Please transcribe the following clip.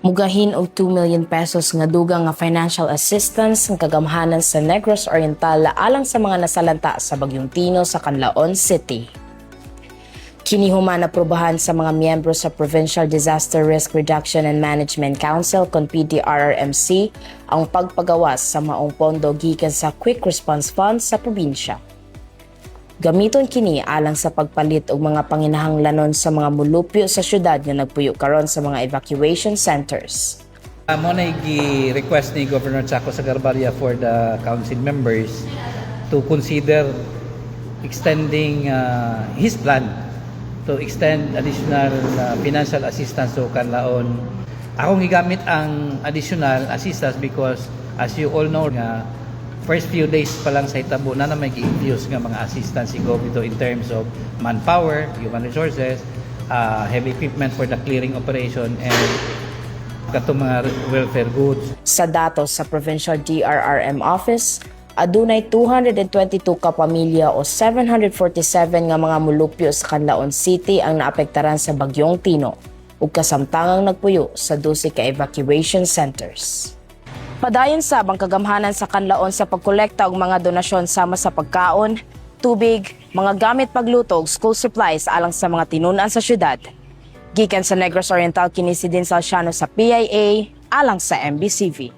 Mugahin og 2 million pesos nga dugang nga financial assistance ang kagamhanan sa Negros Oriental alang sa mga nasalanta sa Bagyong Tino sa Canlaon City. Kini human aprobahan sa mga miyembro sa Provincial Disaster Risk Reduction and Management Council kon PDRRMC ang pagpagawas sa maong pondo gikan sa Quick Response Fund sa probinsya. Gamiton kini alang sa pagpalit og mga panginahanglanon sa mga mulupyo sa syudad nga nagpuyo karon sa mga evacuation centers. Mao na gi-request ni Governor Chaco Sagarbarria for the council members to consider extending his plan to extend additional financial assistance to Canlaon. Akong gigamit ang additional assistance because, as you all know, nga first few days pa lang sa hitabo na na may gi-infuse nga mga assistance si Gov dito in terms of manpower, human resources, heavy equipment for the clearing operation and katong mga welfare goods. Sa datos sa Provincial DRRM Office, adunay 222 ka pamilya o 747 nga mga mulupyo sa Canlaon City ang naapektaran sa Bagyong Tino ug kasamtangang nagpuyo sa 12 ka evacuation centers. Padayon sab ang kagamhanan sa Canlaon sa pagkolekta og mga donasyon sama sa pagkaon, tubig, mga gamit pagluto ug school supplies alang sa mga tinun-an sa syudad. Gikan sa Negros Oriental, kini si Din Salciano sa PIA alang sa MBCV.